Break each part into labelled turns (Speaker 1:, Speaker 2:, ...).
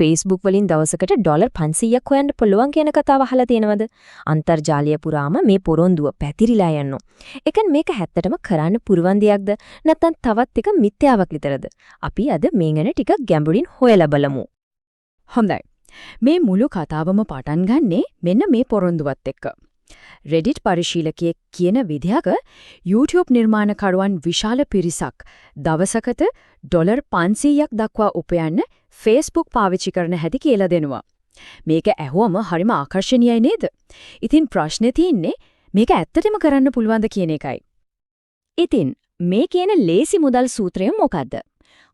Speaker 1: Facebook වලින් දවසකට dollar 500ක් හොයන්න පුළුවන් කියන කතාව අහලා තියෙනවද? අන්තර්ජාලය පුරාම මේ පොරොන්දුව පැතිරිලා යනවා. එකන් මේක ඇත්තටම කරන්න පුළුවන් දෙයක්ද? නැත්නම් තවත් එක මිත්‍යාවක් විතරද? අපි අද මේ ගැන ටිකක් ගැඹුරින් හොයලා බලමු.
Speaker 2: හොඳයි. මේ මුළු කතාවම පටන් ගන්නෙ මෙන්න මේ පොරොන්දුවත් එක්ක. Reddit පරිශීලකයෙක් කියන විදිහක YouTube නිර්මාණකරුවන් විශාල පිරිසක් දවසකට ඩොලර් 500ක් දක්වා උපයන්න Facebook පාවිච්චි කරන හැටි කියලා දෙනවා. මේක ඇහුවම හරිම ආකර්ෂණීයයි නේද? ඉතින් ප්‍රශ්නේ තියෙන්නේ මේක ඇත්තටම කරන්න පුළුවන්ද කියන එකයි.
Speaker 1: ඉතින් මේ කියන ලේසි මුදල් සූත්‍රය මොකද්ද?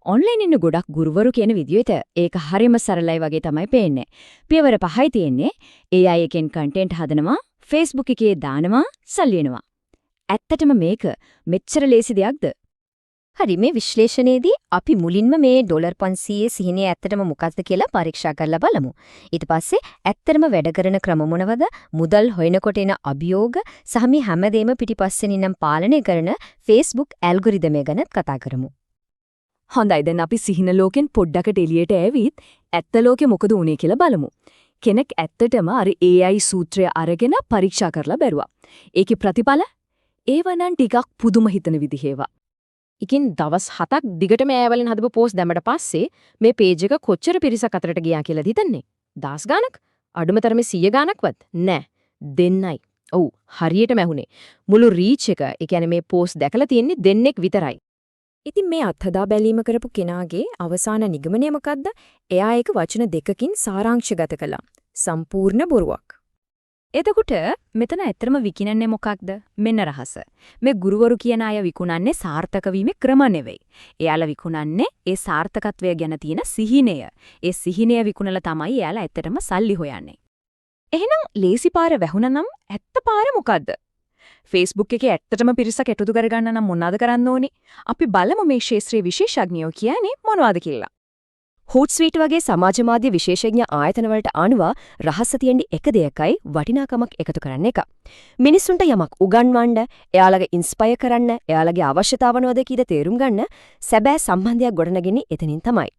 Speaker 1: ඔන්ලයින් ඉන්න ගොඩක් ගුරුවරු කියන විදිහට ඒක හරිම සරලයි වගේ තමයි පේන්නේ. පියවර පහයි තියෙන්නේ. AI එකෙන් කන්ටෙන්ට් හදනවා, Facebook එකේ දානවා, සල්ලි එනවා. ඇත්තටම මේක මෙච්චර ලේසි දෙයක්ද? හරි, මේ විශ්ලේෂණයේදී අපි මුලින්ම මේ ඩොලර් 500 සිහිනය ඇත්තටම මොකක්ද කියලා පරීක්ෂා කරලා බලමු. ඊට පස්සේ ඇත්තටම වැඩ කරන ක්‍රම මොනවද? මුදල් හොයනකොට එන අභියෝග සහ මේ හැමදේම පිටිපස්සෙන් ඉඳන් පාලනය කරන Facebook ඇල්ගොරිතමය ගැනත් කතා කරමු.
Speaker 2: හොඳයි, දැන් අපි සිහින ලෝකෙන් පොඩ්ඩකට එළියට ඇවිත් ඇත්ත ලෝකෙ මොකද වුනේ කියලා බලමු. කෙනෙක් ඇත්තටම අර AI සූත්‍රය අරගෙන පරීක්ෂා කරලා බැලුවා. ඒකේ ප්‍රතිඵල ඒව නම් ටිකක් පුදුම හිතන විදිහේවා.
Speaker 3: ඉතින් දවස් 7ක් දිගටම AI වලින් හදපු පෝස්ට් දැම්මට පස්සේ මේ පේජ් එක කොච්චර පිරිසක් අතරට ගියා කියලාද හිතන්නේ? දහස් ගාණක්? අඩුම තරමේ 100 ගාණක්වත් නෑ. දෙන්නයි. ඔව්, හරියටම ඇහුනේ. මුළු රීච් එක, ඒ කියන්නේ මේ පෝස්ට් දැකලා තියෙන්නේ දෙන්නෙක් විතරයි.
Speaker 1: ඉතින් මේ අත්හදා බැලීම කරපු කෙනාගේ අවසාන නිගමනය මොකද්ද? එයා ඒක වචන දෙකකින් සාරාංශගත කළා. සම්පූර්ණ බොරුවක්.
Speaker 2: එතකොට මෙතන ඇත්තටම විකිණන්නේ මොකක්ද? මෙන්න රහස. මේ ගුරුවරු කියන අය විකුණන්නේ සාර්ථක වීමේ ක්‍රම නෙවෙයි. එයාලා විකුණන්නේ ඒ සාර්ථකත්වය ගැන තියෙන සිහිනය. ඒ සිහිනය විකුණලා තමයි එයාලා ඇත්තටම සල්ලි හොයන්නේ. එහෙනම් ලේසි පාර වැහුණා නම් ඇත්ත පාර මොකද්ද? Facebook එකේ ඇත්තටම පිරිසක් එකතු කරගන්න නම් මොනවද කරන්න ඕනේ? අපි බලමු මේ ක්ෂේත්‍රයේ විශේෂඥයෝ කියන්නේ මොනවද කියලා.
Speaker 1: Hootsuite වගේ සමාජ මාධ්‍ය විශේෂඥ ආයතන වලට අනුව රහස තියෙන්නේ එක දෙයකයි, වටිනාකමක් එකතු කරන්න එක. මිනිස්සුන්ට යමක් උගන්වන්න, එයාලගේ ඉන්ස්පයර් කරන්න, එයාලගේ අවශ්‍යතාව මොනවද කියලා තේරුම් ගන්න සැබෑ සම්බන්ධයක් ගොඩනගන්නේ එතනින් තමයි.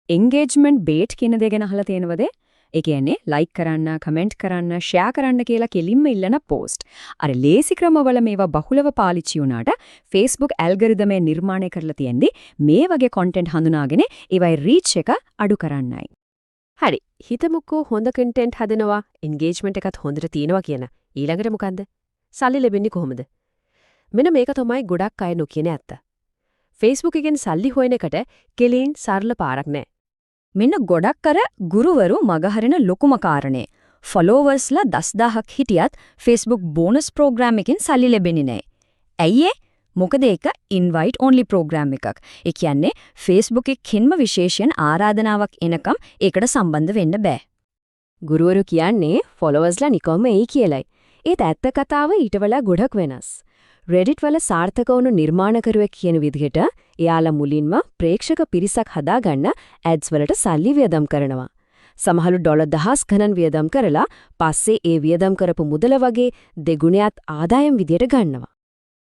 Speaker 2: එන්ගේජ්මන්ට් බේට් කියන දේ ගැන අහලා තියෙනවද? ඒ කියන්නේ ලයික් කරන්න, කමෙන්ට් කරන්න, ෂෙයා කරන්න කියලා කෙලින්ම ඉල්ලන පෝස්ට්. අර ලේසි ක්‍රමවල මේවා බහුලව පාවිච්චි වුණාට Facebook ඇල්ගොරිතමය නිර්මාණය කරලා තියෙන්නේ මේ වගේ කන්ටෙන්ට් හඳුනාගෙන ඒවයි රීච් එක අඩු කරන්නයි.
Speaker 3: හරි. හිතමුකෝ හොඳ කන්ටෙන්ට් හදනවා, එන්ගේජ්මන්ට් එකත් හොඳට තියෙනවා කියන. ඊළඟට මොකන්ද? සල්ලි ලැබෙන්නේ කොහොමද? මෙන්න මේක තමයි ගොඩක් අය නොකියන ඇත්ත. Facebook එකෙන් සල්ලි හොයන එකට කෙලින් සරල පාරක් නෑ.
Speaker 2: මෙන්න ගොඩක් අර ගුරුවරු මගහරින ලොකුම කාරණේ. ෆලෝවර්ස්ලා දස්දාහක් හිටියත් Facebook bonus programme එකෙන් සල්ලි ලැබෙන්නේ නැහැ. ඇයි ඒ? මොකද ඒක ඉන්වයිට් ඔන්ලි ප්‍රෝග්‍රෑම් එකක්. ඒ කියන්නේ Facebook එකකින්ම විශේෂයෙන් ආරාධනාවක් එනකම් ඒකට සම්බන්ධ වෙන්න බෑ.
Speaker 3: ගුරුවරු කියන්නේ ෆොලොවර්ස්ලා නිකම්ම එයි කියලයි. ඒත් ඇත්ත කතාව ඊට වඩා ගොඩක් වෙනස්. Reddit වල සාර්ථක වුණු නිර්මාණකරුවෙක් කියන විදිහට එයාලා මුලින්ම ප්‍රේක්ෂක පිරිසක් හදාගන්න ඇඩ්ස් වලට සල්ලි වියදම් කරනවා. සමහරු ඩොලර් දහස් ගණන් වියදම් කරලා පස්සේ ඒ වියදම් කරපු මුදල වගේ දෙගුණයක් ආදායම් විදියට ගන්නවා.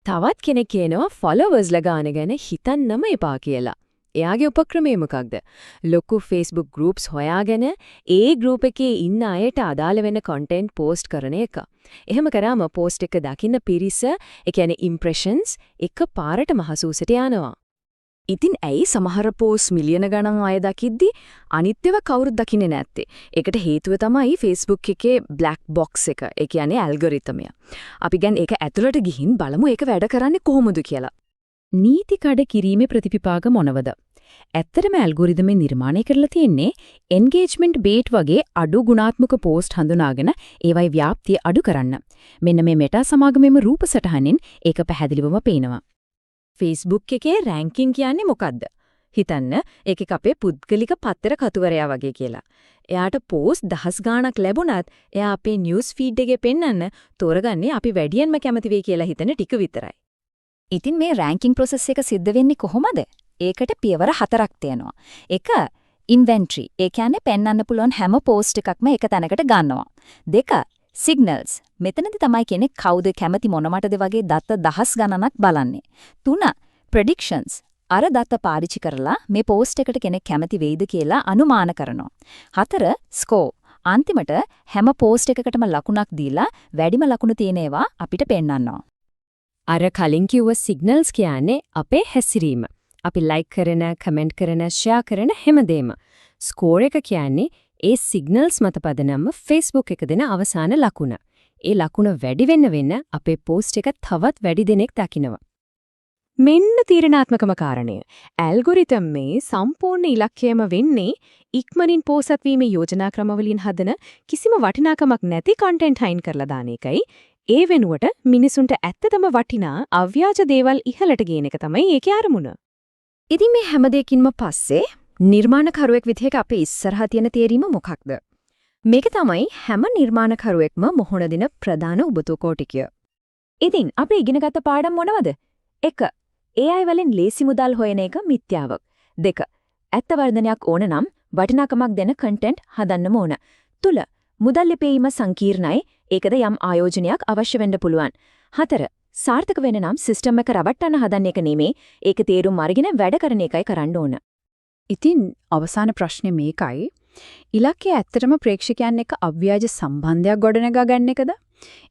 Speaker 3: තවත් කෙනෙක් කියනවා ෆොලොවර්ස්ලා ගාන ගැන හිතන්නම එපා කියලා. එයාගේ උපක්‍රමය මොකක්ද? ලොකු Facebook groups හොයාගෙන ඒ ගෲප් එකේ ඉන්න අයට අදාළ වෙන කන්ටෙන්ට් පෝස්ට් කරන එක. එහෙම කරාම පෝස්ට් එක දකින්න පිරිස, ඒ කියන්නේ ඉම්ප්‍රෙෂන්ස් එක පාරට මහසූසට යනවා.
Speaker 2: ඉතින් ඇයි සමහර පෝස්ට් මිලියන ගණන් අය දකිද්දි අනිත් ඒවා කවුරුත් දකින්නේ නැත්තේ? ඒකට හේතුව තමයි Facebook එකේ බ්ලැක් බොක්ස් එක. ඒ කියන්නේ ඇල්ගොරිතමය. අපි දැන් ඒක ඇතුළට ගිහින් බලමු ඒක වැඩ කරන්නේ කොහොමද කියලා. නීති කඩ කිරීමේ ප්‍රතිවිපාක මොනවද? ඇත්තටම ඇල්ගොරිතමේ නිර්මාණය කරලා තියෙන්නේ එන්ගේජ්මන්ට් බේට් වගේ අඩු ගුණාත්මක පෝස්ට් හඳුනාගෙන ඒවයි ව්‍යාප්තිය අඩු කරන්න. මෙන්න මේ මෙටා සමාගමේම රූප සටහනින් ඒක පැහැදිලිවම පේනවා.
Speaker 3: Facebook එකේ රෑන්කින් කියන්නේ මොකද්ද? හිතන්න ඒක අපේ පුද්ගලික පත්තර කතුවරයා වගේ කියලා. එයාට පෝස්ට් දහස් ගාණක් ලැබුණත් එයා අපේ නිවුස් ෆීඩ් එකේ පෙන්වන්න තෝරගන්නේ අපි වැඩියෙන්ම කැමති වෙයි කියලා හිතන ටික විතරයි.
Speaker 2: ඉතින් මේ රෑන්කින් ප්‍රොසෙස් එක සිද්ධ වෙන්නේ කොහොමද? ඒකට පියවර හතරක් තියෙනවා. එක, ඉන්වෙන්ටරි. ඒ කියන්නේ පෙන්වන්න පුළුවන් හැම පෝස්ට් එකක්ම එක තැනකට ගන්නවා. දෙක, සිග්නල්ස්. මෙතනදි තමයි කෙනෙක් කවුද කැමති මොනවටද වගේ දත්ත දහස් ගණනක් බලන්නේ. තුන, ප්‍රෙඩික්ෂන්ස්.
Speaker 1: අර දත්ත පාවිච්චි කරලා මේ පෝස්ට් එකට කෙනෙක් කැමති වෙයිද කියලා අනුමාන කරනවා. හතර, ස්කෝර්. අන්තිමට හැම පෝස්ට් එකකටම ලකුණක් දීලා වැඩිම ලකුණු තියෙන ඒවා අපිට පෙන්වනවා.
Speaker 3: අර කලින් කිව්ව සිග්නල්ස් කියන්නේ අපේ හැසිරීම. අපි ලයික් කරන, කමෙන්ට් කරන, ෂෙයා කරන හැමදේම. ස්කෝර් එක කියන්නේ ඒ සිග්නල්ස් මත පදනම්ව Facebook එක දෙන අවසාන ලකුණ. ඒ ලකුණ වැඩි වෙන්න වෙන්න අපේ පෝස්ට් එක තවත් වැඩි දෙනෙක් දකිනවා.
Speaker 2: මෙන්න තීරණාත්මකම කාරණය. ඇල්ගොරිතම් මේ සම්පූර්ණ ඉලක්කයම වෙන්නේ ඉක්මනින් පෝසත් වීමේ යෝජනා ක්‍රමවලින් හදන කිසිම වටිනාකමක් නැති කන්ටෙන්ට් අයින් කරලා දාන එකයි. ඒ වෙනුවට මිනිසුන්ට ඇත්තටම වටිනා අව්‍යාජ දේවල් ඉහළට ගේන එක තමයි ඒකේ අරමුණ.
Speaker 1: ඉතින් මේ හැම දෙයකින්ම පස්සේ නිර්මාණකරුවෙක් විදිහට අපේ ඉස්සරහා තියෙන තේරීම මොකක්ද? මේක තමයි හැම නිර්මාණකරුවෙක්ම මුහුණ දෙන ප්‍රධාන උබතු කෝටිකය. ඉතින් අපි ඉගෙනගත්ත පාඩම් මොනවද? 1. AI වලින් ලේසි මුදල් හොයන එක මිත්‍යාවක්. 2. ඇත්ත වර්ධනයක් ඕන නම් වටිනාකමක් දෙන කන්ටෙන්ට් හදන්නම ඕන. 3. මුදල් ලිපැයීම සංකීර්ණයි. ඒකද යම් ආයෝජනයක් අවශ්‍ය වෙන්න පුළුවන්. 4. සාර්ථක වෙන්න නම් සිස්ටම් එක රවට්ටන්න හදන එක නෙමේ. ඒක තේරුම් අරගෙන වැඩ කරන එකයි කරන්න ඕන.
Speaker 4: ඉතින් අවසාන ප්‍රශ්නේ මේකයි. ඉලක්කය ඇත්තටම ප්‍රේක්ෂකයන් එක්ක අව්‍යාජ සම්බන්ධයක් ගොඩනගා ගන්න එකද?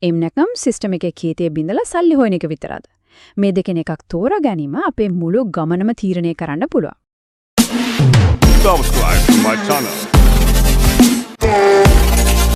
Speaker 4: එහෙම නැත්නම් සිස්ටම් එකේ කේතය බිඳලා සල්ලි හොයන එක විතරද? මේ දෙකෙන් එකක් තෝරා ගැනීම අපේ මුළු ගමනම තීරණය කරන්න පුළුවන්.
Speaker 5: Subscribe to my channel.